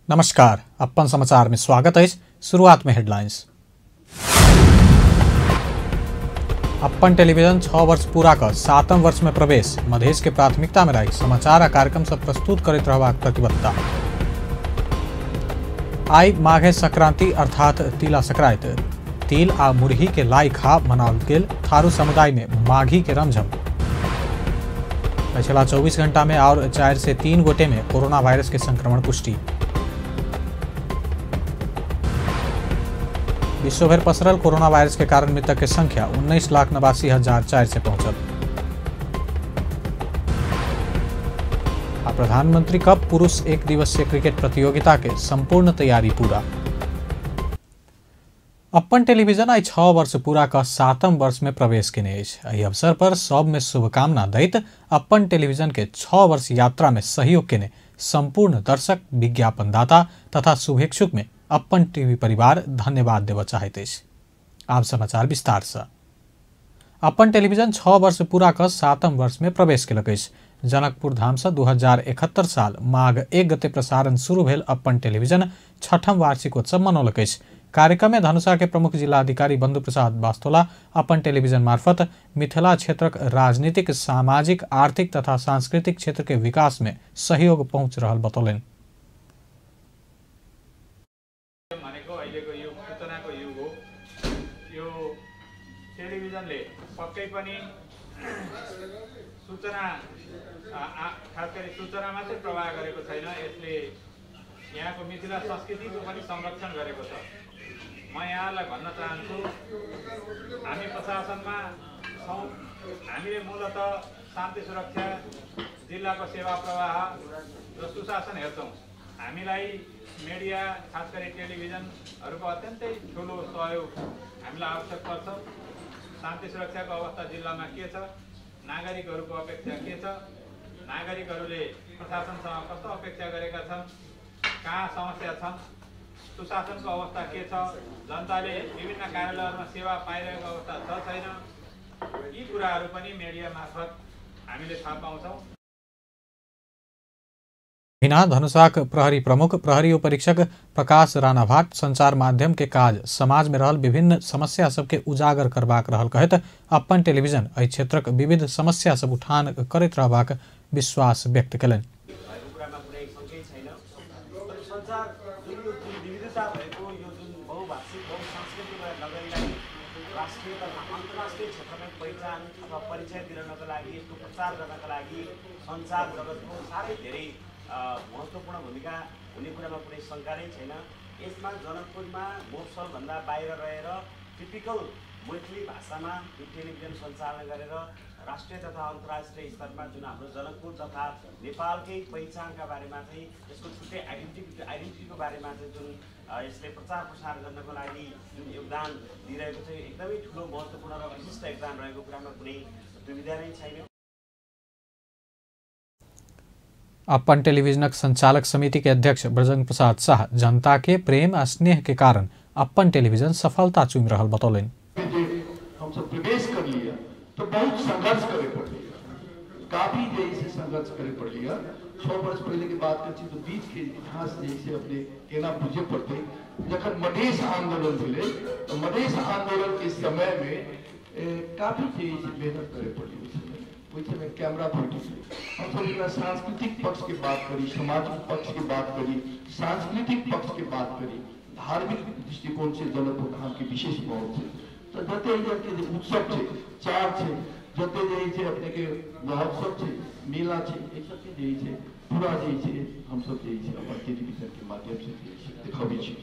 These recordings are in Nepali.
नमस्कार, अपन समाचार में स्वागत है। शुरुआत में हेडलाइंस। अपन टेलीविजन 6 वर्ष पूरा कर 7म वर्ष में प्रवेश, मधेश के प्राथमिकता में रही समाचार आ कार्यक्रम सब प्रस्तुत करते रहबाक प्रतिबद्धता। आई माघे संक्रांति अर्थात तिला संक्रांति, तिल आ मुरही के लाई खा मनाओल गेल, थारू समुदाय में माघी के रमझम। पिछला 24 घंटा में और 4 से 3 गोटे में कोरोना वायरस के संक्रमण पुष्टि। विश्वभर पसरल कोरोना वायरस के कारण मृतक की संख्या 19,89,400 से पहुंचल। प्रधानमंत्री कप पुरुष 1 दिवसीय क्रिकेट प्रतियोगिता के संपूर्ण तैयारी पूरा। अपन टेलीविजन आई 6 वर्ष पूरा का 7म वर्ष में प्रवेश केने एहि अवसर पर सब में शुभकामना दैत अपन टेलीविजन के 6 वर्ष यात्रा में सहयोग केने संपूर्ण दर्शक, विज्ञापनदाता तथा शुभेच्छुक में अपन टीवी परिवार धन्यवाद देव चाहते। आप समाचार विस्तार से। अपन टेलीविजन 6 वर्ष पूरा कर 7म वर्ष में प्रवेश केलक। जनकपुर धाम से 2071 साल माघ 1 गते प्रसारण शुरू भेल अपन टेलीविजन 6ठम वार्षिकोत्सव मनौलक। कार्यक्रम में धनुषा के प्रमुख जिलाधिकारी बंधु प्रसाद वास्तोला अपन टेलीविजन मार्फत मिथिला क्षेत्रक राजनीतिक, सामाजिक, आर्थिक तथा सांस्कृतिक क्षेत्र के विकास में सहयोग पहुंच रहल बतौलन। टेलिभिजनले पक्कै पनि सूचना खास गरी सूचना मात्रै प्रवाह गरेको छैन, यसले यहाँको मिथिला संस्कृतिको पनि संरक्षण गरेको छ। म यहाँलाई भन्न चाहन्छु, हामी प्रशासनमा छौँ। हामीले मूलत शान्ति सुरक्षा, जिल्लाको सेवा प्रवाह र सुशासन हेर्छौँ। हामीलाई मिडिया, खास गरी टेलिभिजनहरूको अत्यन्तै ठुलो सहयोग हामीलाई आवश्यक पर्छ। शान्ति सुरक्षाको अवस्था जिल्लामा के छ, नागरिकहरूको अपेक्षा के छ, नागरिकहरूले प्रशासनसँग कस्तो अपेक्षा गरेका छन्, कहाँ समस्या छन्, सुशासनको अवस्था के छ, जनताले विभिन्न कार्यालयहरूमा सेवा पाइरहेको अवस्था छ छैन, यी कुराहरू पनि मिडिया मार्फत हामीले थाहा पाउँछौँ। धनुषाक प्रहरी प्रमुख, प्रहरी उपरीक्षक प्रकाश राणा भाट संचार माध्यम के काज समाज में रहल विभिन्न समस्या सबके उजागर करबाक रहल कहत अपन टेलीविजन एहि क्षेत्रक विविध समस्या सब उठान करैत रहबाक विश्वास व्यक्त कयलनि। महत्त्वपूर्ण भूमिका हुने कुरामा कुनै शङ्का नै छैन। यसमा जनकपुरमा मोफसलभन्दा बाहिर रहेर टिपिकल मैथिली भाषामा यो टेलिभिजन सञ्चालन गरेर राष्ट्रिय तथा अन्तर्राष्ट्रिय स्तरमा जुन हाम्रो जनकपुर तथा नेपालकै पहिचानका बारेमा चाहिँ यसको छुट्टै आइडेन्टिटीको बारेमा चाहिँ जुन यसले प्रचार प्रसार गर्नको लागि जुन योगदान दिइरहेको छ, एकदमै ठुलो महत्त्वपूर्ण र विशिष्ट योगदान रहेको कुरामा कुनै दुविधा नै छैन। अपन टेलीविजन संचालक समिति के अध्यक्ष ब्रजंग प्रसाद शाह जनता के प्रेम और स्नेह के कारण अपन टेलीविजन सफलता चुम रहल बतौलन। हम सब प्रवेश कर लिया तो बहुत संघर्ष करे पड़ लिया, काफी देर से संघर्ष करे पड़ लिया। 6 वर्ष पहले की बात करती तो बीच के इतिहास जैसे अपने केना बुझे पड़ते। जखन मधेश आंदोलन मिले तो मधेश आंदोलन के समय में काफी देर से मेहनत करे पड़ी। में कैमरा फूटी, हम सब सांस्कृतिक पक्ष की बात करी, सामाजिक पक्ष की बात करी, सांस्कृतिक पक्ष की बात करी, धार्मिक दृष्टिकोण से जनकपुर धाम की विशेष पहुँच है। तो जते उत्सव है, चार है, जते अपने के महोत्सव है, मेला है, ये सब चीज पूरा हम सब अपन टेलीविजन के माध्यम से दिखावी छी।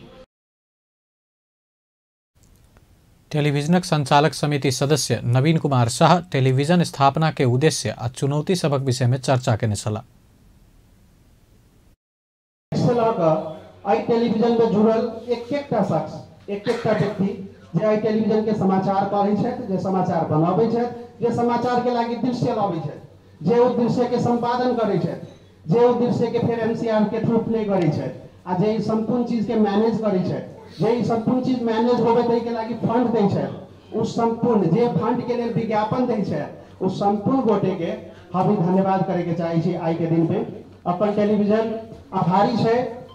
टेलीविजन संचालक समिति सदस्य नवीन कुमार शाह टेलीविजन स्थापना के उद्देश्य और चुनौती सबक विषय में चर्चा करने चला। आई टेलीविजन में जुड़ल एक-एकटा शख्स, एक-एकटा व्यक्ति जे आई टेलीविजन के समाचार पढ़ै छथि, जे समाचार बनाबै छथि, जे समाचार के लागि दृश्य लाबै छथि, जे ओ दृश्य के संपादन करै छथि, जे ओ दृश्य के फिर एमसीआर के थ्रू प्ले करै छथि, आ जे संपूर्ण चीज के मैनेज करै छथि, जे संपूर्ण चीज मैनेज होबे तै के लागि फंड दै छै, उस संपूर्ण जे फंड के लेल विज्ञापन दै छै, उस संपूर्ण गोटे के हम धन्यवाद करे के चाहे छी। आई के दिन पे अपन टेलीविजन आभारी है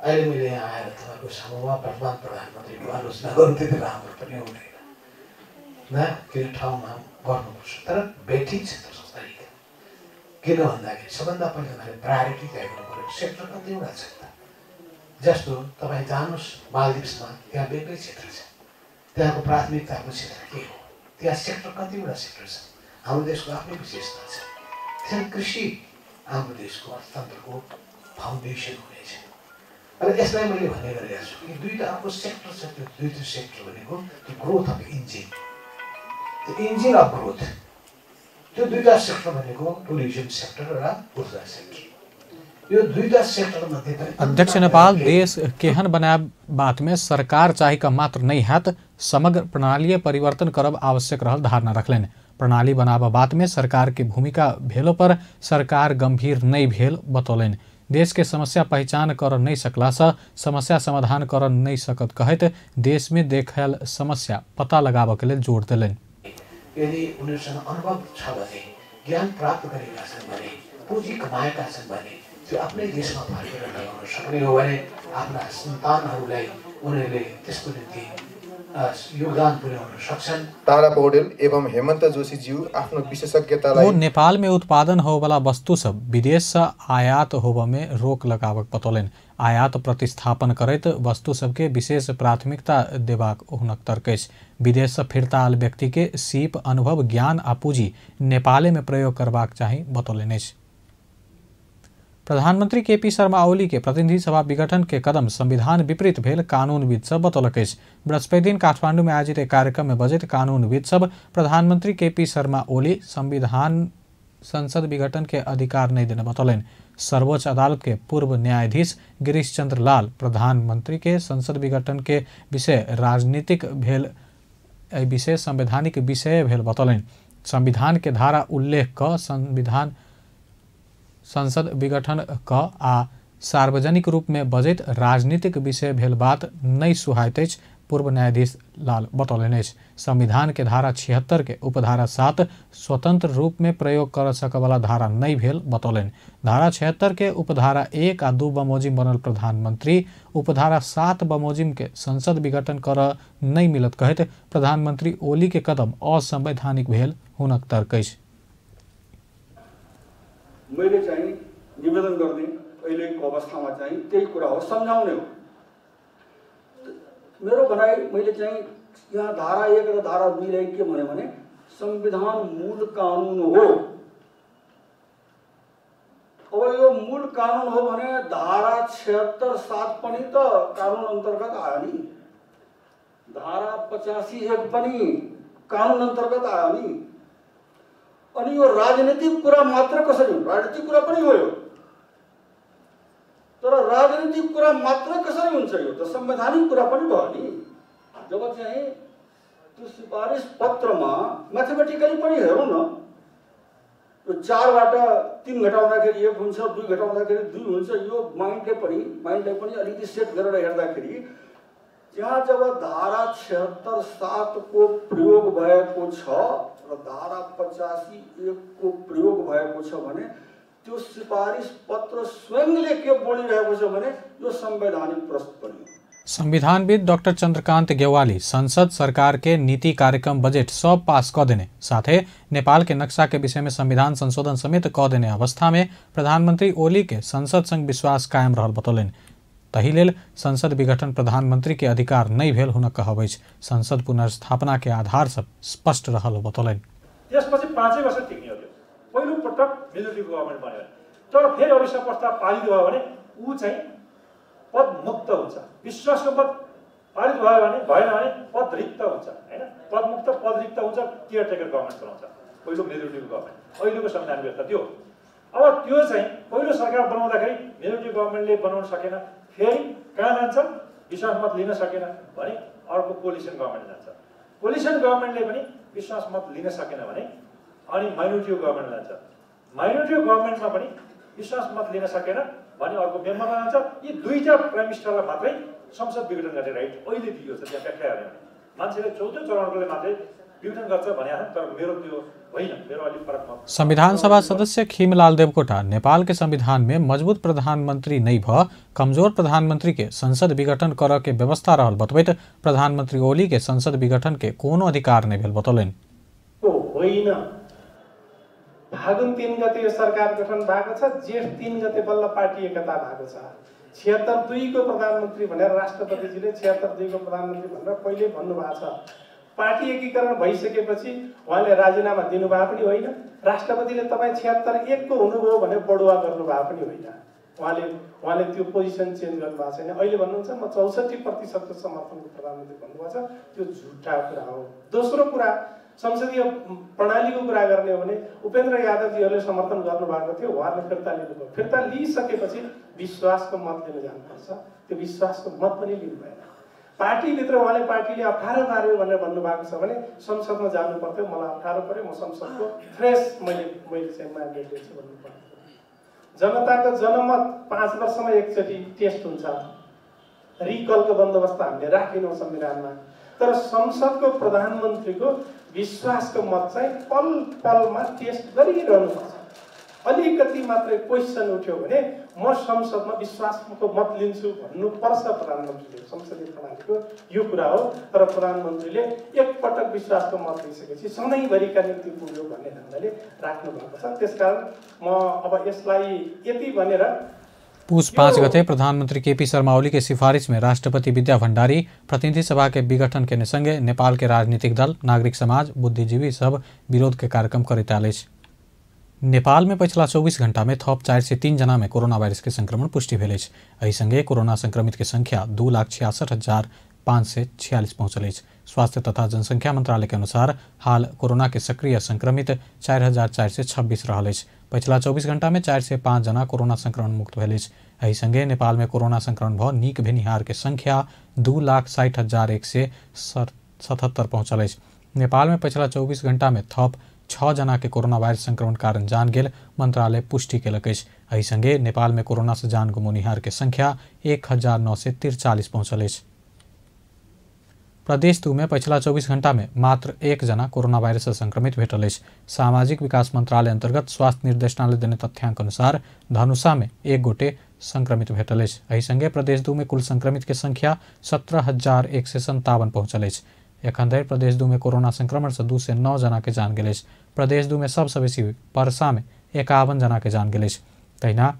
अहिले मैले यहाँ आएर तपाईँको समूहमा वर्तमान प्रधानमन्त्रीको आलोचना गर्नु त्यति राम्रो पनि हुँदैन न, किन ठाउँमा गर्नुपर्छ, तर भेटिन्छ त तरिका। किन भन्दाखेरि सबभन्दा पहिला हामीले प्रायोरिटी तय गर्नु पऱ्यो। सेक्टर कतिवटा छ त, जस्तो तपाईँ जानुहोस् मालदिप्समा, त्यहाँ बेग्लै क्षेत्र छ, त्यहाँको प्राथमिकताको क्षेत्र के हो, त्यहाँ सेक्टर कतिवटा सेक्टर छ। हाम्रो देशको आफ्नै विशेषता छ। त्यसैले कृषि हाम्रो देशको अर्थतन्त्रको फाउन्डेसन हुनेछ। र यसलाई मैले भन्ने गरेको छु कि दुईवटा अर्को सेक्टर छ, त्यो दुईवटा सेक्टर भनेको त्यो ग्रोथ अफ इन्जिन, त्यो इन्जिन अफ ग्रोथ, त्यो दुईवटा सेक्टर भनेको टुरिज्म सेक्टर र ऊर्जा सेक्टर। यो दुईवटा सेक्टर मध्ये अध्यक्ष नेपाल देश केहन बनाए बात में सरकार चाही का मात्र नहीं हैत, समग्र प्रणालीय परिवर्तन करब आवश्यक रहल धारणा रखलेन। प्रणाली बनाब बात में सरकार की भूमिका भेलो पर सरकार गंभीर नहीं भेल बतौलेन। देश के समस्या पहचान कर नहीं सकला से समस्या समाधान कर नहीं सकत कहत देश में देखल समस्या पता लगाब के लिए जोड़ दिलेन। यदि उनीहरूसँग अनुभव छ भने, ज्ञान प्राप्त गरेका छन् भने, पुँजी कमाएका छन् भने, त्यो आफ्नै देशमा फर्केर लगाउन सक्ने हो भने आफ्ना सन्तानहरूलाई उनीहरूले त्यसको निम्ति योगदान पुर्याउन सक्छन्। तारा पौडेल एवं हेमन्त जोशी ज्यू आफ्नो विशेषज्ञतालाई नेपाल में उत्पादन हो वाला वस्तु सब विदेश से आयात होब में रोक लगावक बतौलेन। आयात प्रतिस्थापन करैत वस्तु सबके विशेष प्राथमिकता देबाक हुनक तर्कैछ। विदेश से फिरता आल व्यक्ति के सीप अनुभव ज्ञान आ पूंजी नेपाले में प्रयोग करबाक चाही बतौलेन। प्रधानमंत्री केपी शर्मा ओली के प्रतिनिधि सभा विघटन के कदम संविधान विपरीत भेल कानूनविद सब बतौलक। बृहस्पति दिन काठमांडू में आयोजित एक कार्यक्रम में बजट कानूनविद सब प्रधानमंत्री केपी शर्मा ओली संविधान संसद विघटन के अधिकार नहीं देने बतौलेन। सर्वोच्च अदालत के पूर्व न्यायाधीश गिरीश चंद्र लाल प्रधानमंत्री के संसद विघटन के विषय राजनीतिक भेल विषय संवैधानिक विषय भेल बतौलेन। संविधान के धारा उल्लेख क संविधान संसद विघटन क आ सार्वजनिक रूप में बजट राजनीतिक विषय भेल बात नहीं सुहायत पूर्व न्यायाधीश लाल बतौलेन। संविधान के धारा 76 के उपधारा 7 स्वतंत्र रूप में प्रयोग कर सकवाला धारा नहीं भेल बतौलेन। धारा 76 के उपधारा 1 आ 2 बमोजिम बनल प्रधानमंत्री उपधारा 7 बमोजिम के संसद विघटन कर नहीं मिलत कहत प्रधानमंत्री ओली के कदम असंवैधानिक भेल हुनक तर्कैछ। मैले चाहिँ निवेदन गर्ने अहिलेको अवस्थामा चाहिँ त्यही कुरा हो, सम्झाउने हो। मेरो भनाइ मैले चाहिँ यहाँ धारा 1 र धारा 2 लाई के भने संविधान मूल कानून हो। अब यो मूल कानून हो भने धारा 76(7) पनि त कानून अन्तर्गत आयो नि, धारा 85(1) पनि कानून अन्तर्गत आयो नि। अनि यो राजनीतिक कुरा मात्र कसरी हुन्छ? राजनीतिक कुरा पनि हो यो, तर राजनीतिक कुरा मात्र कसरी हुन्छ? यो त संवैधानिक कुरा पनि भयो नि। जब चाहिँ त्यो सिफारिस पत्रमा म्याथमेटिकली पनि हेरौँ न, यो 4 बाट 3 घटाउँदाखेरि 1 हुन्छ, 2 घटाउँदाखेरि 2 हुन्छ। यो माइन्डलाई पनि अलिकति सेट गरेर हेर्दाखेरि त्यहाँ जब धारा 76(7) को प्रयोग भएको छ र धारा 85(1) को प्रयोग भएको छ भने त्यो सिफारिस पत्र स्वयंले के बोलिरहेको छ भने यो संवैधानिक प्रश्न पनि हो। संविधानविद डॉक्टर चंद्रकांत गेवाली संसद सरकार के नीति कार्यक्रम बजट सब पास क देने साथे नेपाल के नक्शा के विषय में संविधान संशोधन समेत क देने अवस्था में प्रधानमंत्री ओली के संसद संग विश्वास कायम रहल बतौलेन। तही लेल संसद विघटन प्रधानमंत्री के अधिकार नहीं भेल हुन कहबैछ। संसद पुनर्स्थापना के आधार सब स्पष्ट रहल बतौलेन। त्यसपछि 5 वर्ष टिक्ने हो। पहिलो पटक मेजोरिटी गभर्नमेन्ट बन्यो, तर फेरि अविश्वास प्रस्ताव पारित भयो भने ऊ चाहिँ पद मुक्त हुन्छ। विश्वासको मत पारित भयो भने भएन भने पद रिक्त हुन्छ, हैन? पद मुक्त पद रिक्त हुन्छ, केयरटेकर गभर्नमेन्ट बनाउँछ पहिलो मेजोरिटीको गभर्नमेन्ट। अहिलेको संविधान व्यवस्था त्यो। अब त्यो चाहिँ पहिलो सरकार बनाउँदाखेरि मेजोरिटी गभर्नमेन्टले बनाउन सकेन, फेरि कहाँ जान्छ? विश्वास मत लिन सकेन भने अर्को कोलिसन गभर्नमेन्ट जान्छ। कोलिसन गभर्नमेन्टले पनि विश्वास मत लिन सकेन भने अनि माइनोरिटी गभर्नमेन्ट जान्छ। माइनोरिटी गभर्नमेन्टमा पनि विश्वास मत लिन सकेन भने अर्को मेम्बरमा जान्छ। यी दुईटा प्राइम मिनिस्टरलाई मात्रै संसद विघटन गर्ने राइट अहिले दिइएको छ। त्यहाँ व्याख्या हेर्ने भने मान्छेले 14 चरणकोले मात्रै विघटन गर्छ भनेको तर मेरो त्यो होइन, मेरो अलिक फरक मत। संविधान सभा सदस्य खीमलाल देवकोटा नेपाल के संविधान में मजबूत प्रधानमंत्री नहीं भ कमजोर प्रधानमंत्री के संसद विघटन कर के व्यवस्था रहल बतबैत प्रधानमंत्री ओली के संसद विघटन के कोनो अधिकार नहीं भेल बतौलनि। होइन, फागुन 3 गते यो सरकार गठन भएको छ, जेठ 3 गते बल्ल पार्टी एकता भएको छ। 76-2 को प्रधानमन्त्री भनेर राष्ट्रपतिजीले 76-2 को प्रधानमन्त्री भनेर पहिले भन्नुभएको छ। पार्टी एकीकरण भइसकेपछि उहाँले राजीनामा दिनुभएको पनि होइन, राष्ट्रपतिले तपाईँ 76-1 को हुनुभयो भने बढुवा गर्नुभएको पनि होइन। उहाँले त्यो पोजिसन चेन्ज गर्नुभएको छैन। अहिले भन्नुहुन्छ म 64% को समर्थनको प्रधानमन्त्री भन्नुभएको छ, त्यो झुटा कुरा हो। दोस्रो कुरा, संसदीय प्रणालीको कुरा गर्ने हो भने उपेन्द्र यादवजीहरूले समर्थन गर्नुभएको थियो, उहाँहरूले फिर्ता लिनुभयो। फिर्ता लिइसकेपछि विश्वासको मत लिन जानुपर्छ, त्यो विश्वासको मत पनि लिनु भएन। पार्टीभित्र उहाँले पार्टीले अप्ठ्यारो पार्यो भनेर भन्नुभएको छ भने संसदमा जानु पर्थ्यो, मलाई अप्ठ्यारो पर्यो, म संसदको फ्रेस मैले चाहिँ म्यान्डेट दिन्छु भन्नु पर्थ्यो। जनताको जनमत 5 वर्षमा एकचोटि टेस्ट हुन्छ, रिकलको बन्दोबस्त हामीले राखेनौँ संविधानमा। तर संसदको प्रधानमन्त्रीको विश्वासको मत चाहिँ पल पलमा टेस्ट गरिरहनुपर्छ। अलिकति मात्रै क्वेसन उठ्यो भने म संसदमा विश्वासको मत लिन्छु भन्नुपर्छ प्रधानमन्त्रीले। संसदीय प्रणालीको यो कुरा हो। तर प्रधानमन्त्रीले एकपटक विश्वासको मत लिइसकेपछि सधैँभरिका निम्ति पुग्यो भन्ने ढङ्गले राख्नु भएको छ। त्यसकारण म अब यसलाई यति भनेर पुस 5 गते प्रधानमंत्री केपी शर्मा ओली के सिफारिश में राष्ट्रपति विद्या भण्डारी प्रतिनिधि सभा के विघटन के संगे नेपाल के राजनीतिक दल, नागरिक समाज, बुद्धिजीवी सब विरोध के कार्यक्रम करैत आयल अछि। नेपाल में पिछला 24 घंटा में थप 4 से 3 जना में कोरोना वायरस के संक्रमण पुष्टि भेल अछि। एहि संगे कोरोना संक्रमित के संख्या 2,66,546 पहुंचल अछि। स्वास्थ्य तथा जनसंख्या मंत्रालय के अनुसार हाल कोरोना के सक्रिय संक्रमित 4,426 रहल अछि। पिछला 24 घंटा में 4 से 5 जना कोरोना संक्रमण मुक्त भेल अछि। एहि संगे नेपाल में कोरोना संक्रमण भ नीक भेनिहार के संख्या 2,60,177 पहुंचल अछि। नेपाल में पिछला 24 घंटा में थप 6 जना के कोरोना वायरस संक्रमण कारण जान गेल मंत्रालय पुष्टि केलक अछि। एहि संगे नेपाल में कोरोना से जान गुमोनिहार के संख्या 1,943 पहुंचल अछि। प्रदेश 2 में पिछला 24 घंटा में मात्र 1 जना कोरोना वायरस से संक्रमित भेटल अछि। सामाजिक विकास मंत्रालय अंतर्गत स्वास्थ्य निर्देशनालय देने तथ्याङ्क अनुसार धनुषा में 1 गोटे संक्रमित भेटल अछि। एहि संगे प्रदेश 2 में कुल संक्रमित के संख्या 17,157 पहुंचल अछि। एखन धरि प्रदेश 2 में कोरोना संक्रमण से 2 से 9 जना के जान गेल अछि। प्रदेश 2 में सबसे बेसी परसा में 51 जना के जान गेल अछि। तहिना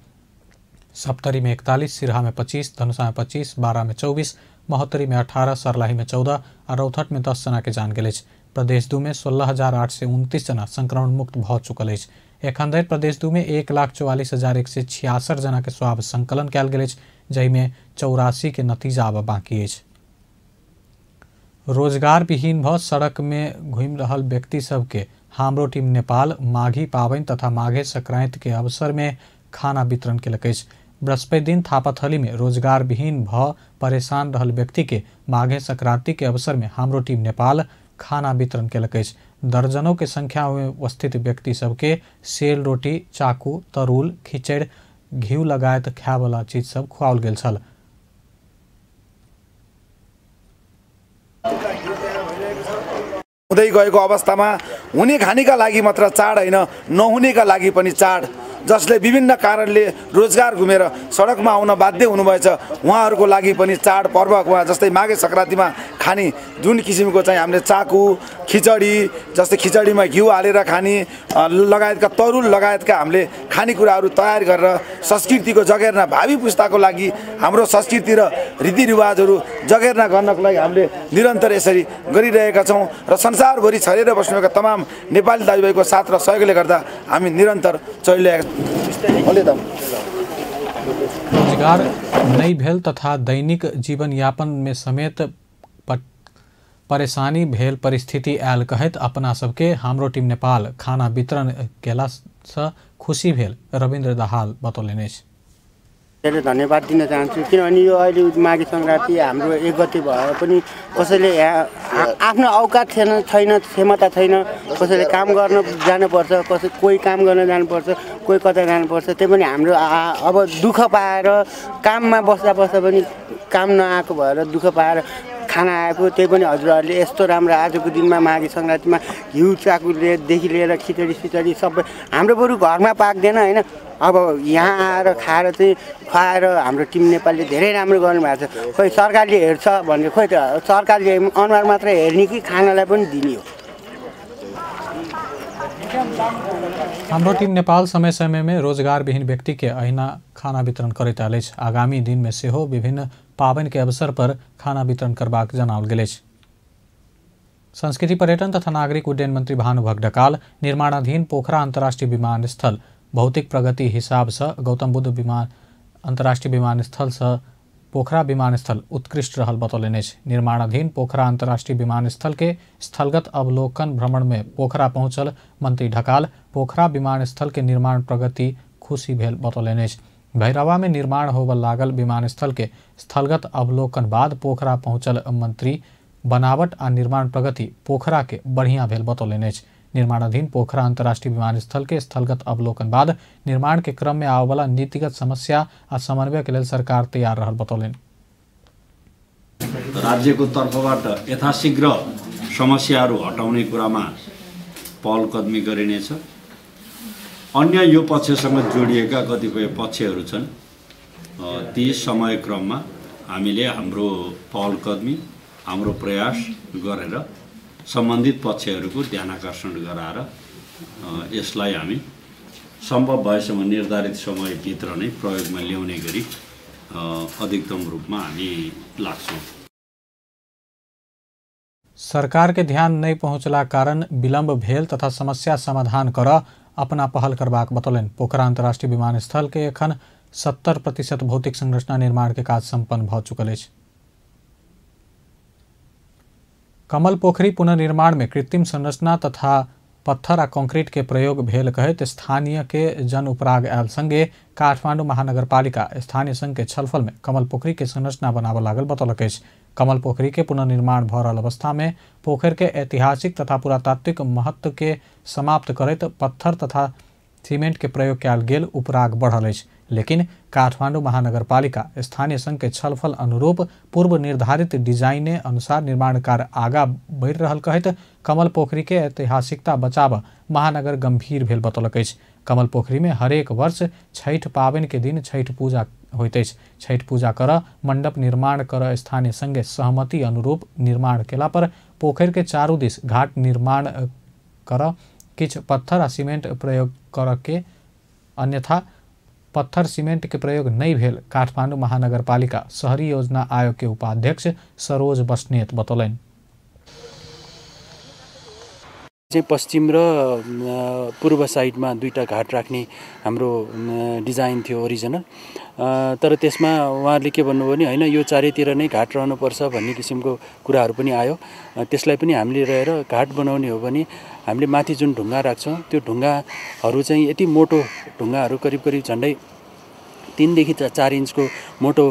सप्तरी में 41, सिरहा में 25, धनुषा में 25, बारा में 24, महोत्तरी में 18, सर्लाही में 14 और रौथट में 10 जना के जान गेल अछि। प्रदेश 2 में 16,829 जना संक्रमण मुक्त भ चुकल अछि। एखन धरि प्रदेश 2 में 1,44,166 जना के स्वाब संकलन कयल गेल अछि, जाहि में 84 के नतीजा आब बाकी अछि। रोजगार विहीन भ सड़क में घूमि रहल व्यक्ति सबके हाम्रो टीम नेपाल माघी पाबनि तथा माघे संक्रांति के अवसर में खाना वितरण केलक अछि। बृहस्पति दिन थापाथली में रोजगार विहीन भ परेशान रहल व्यक्ति के माघे संक्रांति के अवसर में हाम्रो टीम नेपाल खाना वितरण केलक अछि। दर्जनों के संख्या में उपस्थित व्यक्ति सबके सेल रोटी, चाकू, तरूल, खिचड़, घिउ लगायत खाय वाला चीज सब खुआओल गेल छल। हुँदै गएको अवस्थामा हुने खानेका लागि मात्र चाड हैन, नहुनेका लागि पनि चाड, जसले विभिन्न कारणले रोजगार गुमेर सडकमा आउन बाध्य हुनुभएछ उहाँहरूको लागि पनि चाड पर्वमा जस्तै माघे संक्रान्तिमा खाने जुन किसिमको चाहिँ हामीले चाकु, खिचडी, जस्तै खिचडीमा घिउ हालेर खाने लगायतका तरुल लगायतका हामीले खानेकुराहरू तयार गरेर संस्कृतिको जगेर्ना भावी पुस्ताको लागि हाम्रो संस्कृति र रीतिरिवाजहरू जगेर्ना गर्नको लागि हामीले निरन्तर यसरी गरिरहेका छौँ र संसारभरि छरेर बस्नुका तमाम नेपाली दाजुभाइको साथ र सहयोगले गर्दा हामी निरन्तर चलिरहेका। रोजगार नहीं भेल तथा दैनिक जीवन यापन में समेत परेशानी भेल परिस्थिति आयल कहत अपना सबके हाम्रो टीम नेपाल खाना वितरण केला से खुशी भेल रविन्द्र दाहाल बतौलनि अछि। धन्यवाद दिन चाहन्छु किनभने यो अहिले माघे संक्रान्ति हाम्रो 1 गते भए पनि कसैले आफ्नो औकात छैन, क्षमता छैन, कसैले काम गर्न जानुपर्छ, कोही काम गर्न जानुपर्छ, कोही कतै जानुपर्छ, त्यही पनि हाम्रो अब दुःख पाएर काममा बस्दा पनि काम नआएको भएर दुःख पाएर खाना आएको त्यही पनि हजुरहरूले यस्तो राम्रो आजको दिनमा माघे सङ्क्रान्तिमा घिउ चाकुदेखि लिएर खिचडी सिचडी सबै हाम्रो बरु घरमा पाक्दैन होइन। अब यहाँ आएर खाएर चाहिँ खुवाएर हाम्रो टिम नेपालले धेरै राम्रो गर्नुभएको छ। खोइ सरकारले हेर्छ भने खोइ त सरकारले अनुहार मात्र हेर्ने कि खानालाई पनि दिने हो। हाम्रो टीम नेपाल समय समय में रोजगार विहीन व्यक्ति के अहिना खाना वितरण करैत आयल अछि। आगामी दिन में सेहो विभिन्न पाबनि के अवसर पर खाना वितरण करबाक जनाओल गेल अछि। संस्कृति पर्यटन तथा नागरिक उड्डयन मंत्री भानुभक्त ढकाल निर्माणाधीन पोखरा अंतर्राष्ट्रीय विमानस्थल भौतिक प्रगति हिसाब से गौतम बुद्ध अंतर्राष्ट्रीय विमानस्थल से पोखरा विमानस्थल उत्कृष्ट रहल बतौलनि अछि। निर्माणाधीन पोखरा अंतर्राष्ट्रीय विमानस्थल के स्थलगत अवलोकन भ्रमण में पोखरा पहुंचल मंत्री ढकाल पोखरा विमानस्थल के निर्माण प्रगति खुशी भेल बतौलनि अछि। भैरवा में निर्माण होबय लागल विमानस्थल के स्थलगत अवलोकन बाद पोखरा पहुंचल मंत्री बनावट आ निर्माण प्रगति पोखरा के बढ़िया भेल बतौलनि अछि। निर्माणाधीन पोखरा अंतर्राष्ट्रीय विमानस्थल के स्थलगत अवलोकन बाद निर्माण के क्रम में आवे वाला नीतिगत समस्या आ समन्वय के लेल सरकार तैयार रहल बतौलनि। राज्यको तर्फबाट यथाशीघ्र समस्याहरू हटाउने कुरामा पहल कदमी गरिनेछ। अन्य यो पक्षसँग जोडिएका कतिपय पक्षहरू छन्, ती समय क्रममा हामीले हाम्रो पहल कदमी हाम्रो प्रयास गरेर सम्बन्धित पक्षहरूको ध्यानाकर्षण गराएर यसलाई हामी सम्भव भएसम्म निर्धारित समयभित्र नै प्रयोगमा ल्याउने गरी अधिकतम रूपमा हामी लाग्छौँ। सरकार के ध्यान नहीं पहुंचला कारण विलंब भेल तथा समस्या समाधान कर अपना पहल करबाक बतौलनि। पोखरा अंतर्राष्ट्रीय विमानस्थल के एखन 70% भौतिक संरचना निर्माण के काज संपन्न भ चुकल अछि। कमल पोखरी पुनर्निर्माण में कृत्रिम संरचना तथा पत्थर आ कंक्रीट के प्रयोग भेल कहैत स्थानीय के जन उपराग आयल संगे काठमांडू महानगरपालिका स्थानीय संघ के छलफल में कमल पोखरी के संरचना बनाबय लागल बतौलक अछि। कमल पोखरी के पुनर्निर्माण भ रहल अवस्था में पोखर के ऐतिहासिक तथा पुरातात्विक महत्व के समाप्त करैत पत्थर तथा सीमेंट के प्रयोग कयल गेल उपराग बढ़ल अछि। लेकिन काठमांडू महानगरपालिका स्थानीय संघ के छलफल अनुरूप पूर्व निर्धारित डिजाइन अनुसार निर्माण कार्य आगा बढ़ि रहल कहैत कमल पोखरी के ऐतिहासिकता बचाव महानगर गंभीर भेल बतौलक अछि। कमल पोखरी में हरेक वर्ष छठ पाबनि के दिन छठ पूजा होइत अछि। छठ पूजा कर मंडप निर्माण कर स्थानीय संघ सहमति अनुरूप निर्माण केला पर पोखर के चारू दिस घाट निर्माण कर किछ पत्थर आ सीमेंट प्रयोग कर के अन्यथा पत्थर सीमेंट के प्रयोग नहीं भेल काठमांडू महानगरपालिका शहरी योजना आयोग के उपाध्यक्ष सरोज बस्नेत बतौलनि। पश्चिम र पूर्व साइडमा दुईटा घाट राख्ने हाम्रो डिजाइन थियो ओरिजिनल, तर त्यसमा उहाँहरूले के भन्नुभयो भने हैन यो चारैतिर नै घाट रहनुपर्छ भन्ने किसिमको कुराहरू पनि आयो। त्यसलाई पनि हामीले रहेर घाट बनाउने हो भने हामीले माथि जुन ढुङ्गा राख्छौँ त्यो ढुङ्गाहरू चाहिँ यति मोटो ढुङ्गाहरू करिब करिब झन्डै 3 देखि 4 इन्चको मोटो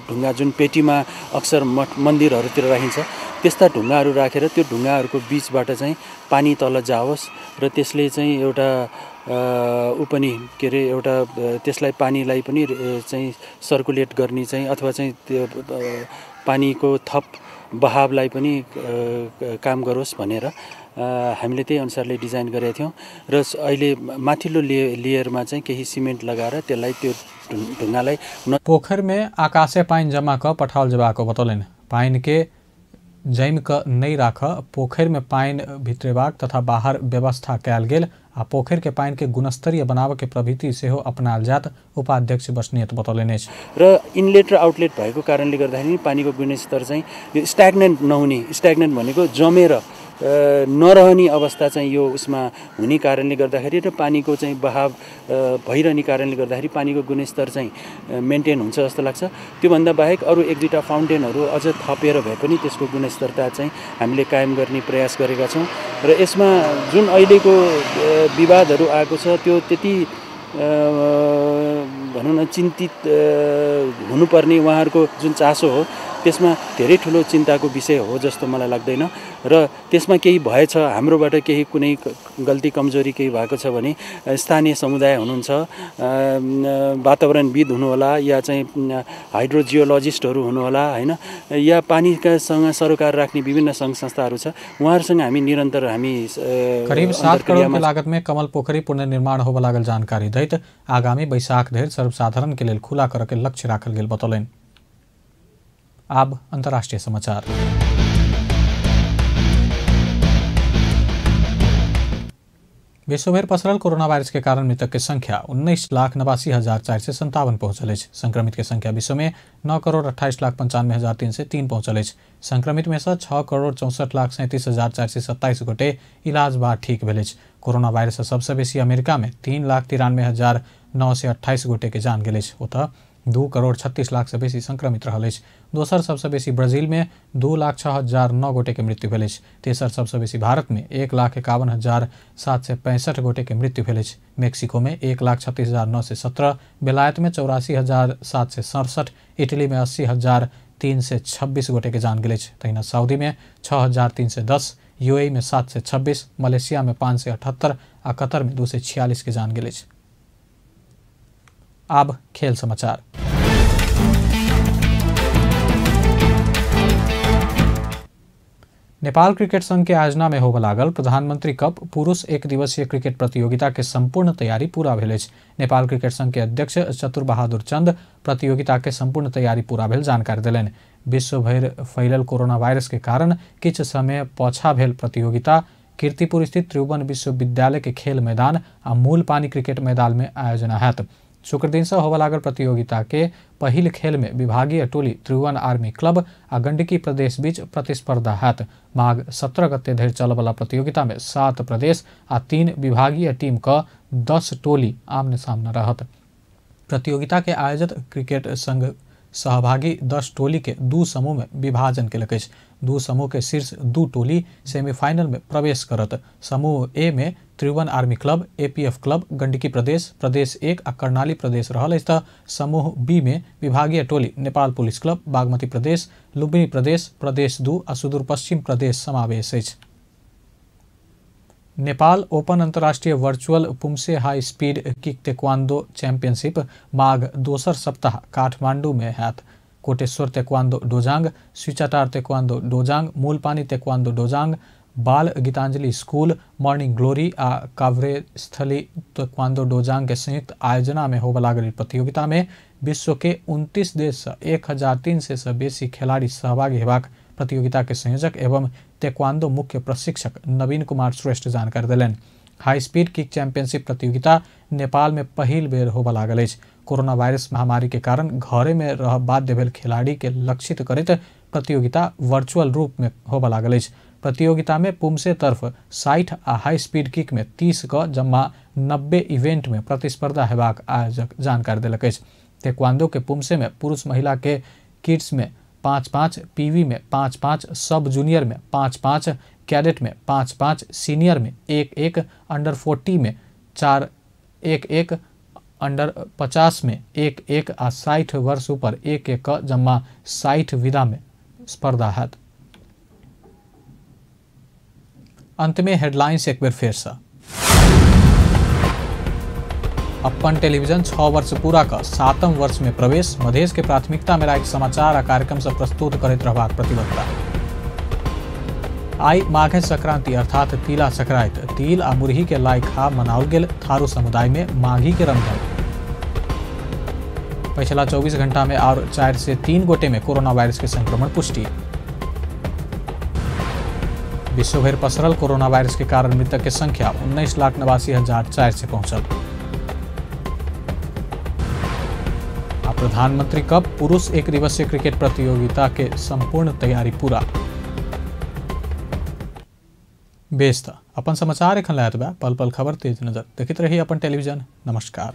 ढुङ्गा जुन पेटीमा अक्सर मन्दिरहरूतिर राखिन्छ त्यस्ता ढुङ्गाहरू राखेर त्यो ढुङ्गाहरूको बीचबाट चाहिँ पानी तल जाओस् र त्यसले चाहिँ एउटा उपनि के अरे एउटा त्यसलाई पानीलाई पनि चाहिँ सर्कुलेट गर्ने चाहिँ अथवा चाहिँ त्यो पानीको थप बहावलाई पनि काम गरोस् भनेर हामीले त्यही अनुसारले डिजाइन गरेका थियौँ र अहिले माथिल्लो लेयरमा चाहिँ केही सिमेन्ट लगाएर त्यसलाई त्यो ढुङ्गालाई पोखर में आकाशे पानी जमा क पठाओल जबाको बतौलनि। पानी के जैम क नहीं राख पोखर में पानी भित्रेबाक तथा बाहर व्यवस्था कयल गेल आ पोखर के पानी के गुणस्तरीय बनाव के प्रवृत्ति सेहो अपनाल जात उपाध्यक्ष बस्नेत बतौलनि अछि। र इनलेट र आउटलेट भएको कारणले गर्दाखेरि पानीको गुणस्तर चाहिँ यो स्ट्याग्नेन्ट नहुने, स्ट्याग्नेन्ट भनेको जमेर नरहने अवस्था चाहिँ यो उसमा हुने कारणले गर्दाखेरि र पानीको चाहिँ बहाव भइरहने कारणले गर्दाखेरि पानीको गुणस्तर चाहिँ मेन्टेन हुन्छ जस्तो लाग्छ। त्योभन्दा बाहेक अरू 1-2टा फाउन्टेनहरू अझ थपेर भए पनि त्यसको गुणस्तरता चाहिँ हामीले कायम गर्ने प्रयास गरेका छौँ र यसमा जुन अहिलेको विवादहरू आएको छ त्यो त्यति भनौँ न चिन्तित हुनुपर्ने उहाँहरूको जुन चासो हो त्यसमा धेरै ठुलो चिन्ताको विषय हो जस्तो मलाई लाग्दैन र त्यसमा केही भएछ हाम्रोबाट केही कुनै गल्ती कमजोरी केही भएको छ भने स्थानीय समुदाय हुनुहुन्छ, वातावरणविद हुनुहोला या चाहिँ हाइड्रोजियोलोजिस्टहरू हुनुहोला हैन, या पानीकासँग सरोकार राख्ने विभिन्न सङ्घ संस्थाहरू छ, उहाँहरूसँग हामी निरन्तर हामी करीब 7 करोड़ की लागत में कमल पोखरी पुनर्निर्माण होबे लागल जानकारी दैत आगामी बैसाख धरि सर्वसाधारण के लेल खुला करे के लक्ष्य राखल गेल बतौलनि। अब अंतर्राष्ट्रीय समाचार। विश्वभर पसरल कोरोना वायरस के कारण मृतक की संख्या 19,89,457 पहुंचल अछि। संक्रमित के संख्या विश्व में 9,28,95,303 पहुंचल अछि। संक्रमित में से 6,64,37,427 गोटे इलाज बाद ठीक भेल अछि। कोरोना वायरस सबसे बेसी अमेरिका में 3,93,928 गोटे के जान गेल अछि। ओतऽ 2,36,00,000 से बेसी संक्रमित रहल अछि। दोसर सबसे बेसी ब्राजील में 2,06,009 गोटे के मृत्यु भेल अछि। तेसर सबसे बेसी भारत में 1,51,765 गोटे के मृत्यु भेल अछि। मेक्सिको में 1,36,917, बेलायत में 84,767, इटली में 80,326 गोटे के जान गेल अछि। तहिना सऊदी में 6,310, यूएई में 726, मलेशिया में 578 आ कतर में 246 के जान गेल अछि। अब खेल समाचार। नेपाल क्रिकेट संघ के आयोजना में होबे लागल प्रधानमंत्री कप पुरुष एक दिवसीय क्रिकेट प्रतियोगिता के संपूर्ण तैयारी पूरा भेल अछि। नेपाल क्रिकेट संघ के अध्यक्ष चतुर बहादुर चंद प्रतियोगिता के संपूर्ण तैयारी पूरा भेल जानकारी देलनि। विश्व भर फैलल कोरोना वायरस के कारण किछ समय पाछा भेल प्रतियोगिता कीर्तिपुर स्थित त्रिभुवन विश्वविद्यालय के खेल मैदान आ मूल पानी क्रिकेट मैदान में आयोजना हैत। शुक्र दिन से होबे लागल प्रतियोगिता के पहिल खेल में विभागीय टोली त्रिभुवन आर्मी क्लब आ गंडकी प्रदेश बीच प्रतिस्पर्धा हैत। माघ 17 गते धरि चलय वाला प्रतियोगिता में 7 प्रदेश आ 3 विभागीय टीम का 10 टोली आमने सामने रहत। प्रतियोगिता के आयोजित क्रिकेट संघ सहभागी 10 टोली के 2 समूह में विभाजन केलक अछि। 2 समूह के शीर्ष 2 टोली सेमीफाइनल में प्रवेश करत। समूह ए में Tribhuvan army club, APF club, Gandaki प्रदेश, प्रदेश 1 आ कर्णाली प्रदेश रहल अछि त समूह बी में विभागीय टोली नेपाल पुलिस क्लब, बागमती प्रदेश, लुम्बिनी प्रदेश, प्रदेश 2 आ सुदूर पश्चिम प्रदेश समावेश अछि। नेपाल ओपन अंतर्राष्ट्रीय virtual poomsae high speed kick taekwondo championship माघ दोसर सप्ताह काठमांडू में हैत। Koteshwar taekwondo dojang, Swichatar taekwondo dojang, Mulpani taekwondo dojang, Bal Geetanjali school, morning glory आ काभ्रेस्थली ताइक्वांडो डोजांग के संयुक्त आयोजना में होबे लागल प्रतियोगिता में विश्व के 29 देश से 1,300 से बेसी खिलाड़ी सहभागी हेबाक प्रतियोगिता के संयोजक एवं ताइक्वांडो मुख्य प्रशिक्षक नवीन कुमार श्रेष्ठ जानकारी देलनि। हाई स्पीड किक चैंपियनशिप प्रतियोगिता नेपाल में पहिल बेर होबे लागल अछि। कोरोना वायरस महामारी के कारण घरे में रह बाध्य भेल खिलाड़ी के लक्षित करैत प्रतियोगिता वर्चुअल रूप में होबे लागल अछि। प्रतियोगिता में पुमसे तरफ 60 आ हाई स्पीड किक में 30 का जम्मा 90 इवेंट में प्रतिस्पर्धा हेबाक आयोजक जानकारी देलक अछि। ताइक्वांडो के पुमसे में पुरुष महिला के किड्स में 5-5, पीवी में 5-5, सब जूनियर में 5-5, कैडेट में 5-5, सीनियर में 1-1, अंडर 40 में 4-1-1, अंडर 50 में 1-1 आ 60 वर्ष ऊपर 1-1 का जम्मा 60 विधा में स्पर्धा है। अंत में हेडलाइंस एक बार फिर से। अपन टेलीविजन 6 वर्ष पूरा का 7म वर्ष में प्रवेश, मधेश के प्राथमिकता में राखि समाचार आ कार्यक्रम से प्रस्तुत करैत रहबाक प्रतिबद्धता। आई माघे संक्रांति अर्थात तिला संक्रांति, तिल आ मुरही के लाई खा मनाओल गेल। थारू समुदाय में माघी के रमझम। पिछला 24 घंटा में और 4 से 3 गोटे में कोरोना वायरस के संक्रमण पुष्टि। विश्वभर पसरल कोरोना वायरस के कारण मृतक की संख्या 19,89,400 से पहुंचल। प्रधानमंत्री कप पुरुष एक दिवसीय क्रिकेट प्रतियोगिता के संपूर्ण तैयारी पूरा। बेस था अपन समाचार एखन लायत बा। पल पल खबर तेज नजर देखित रही अपन टेलीविजन। नमस्कार।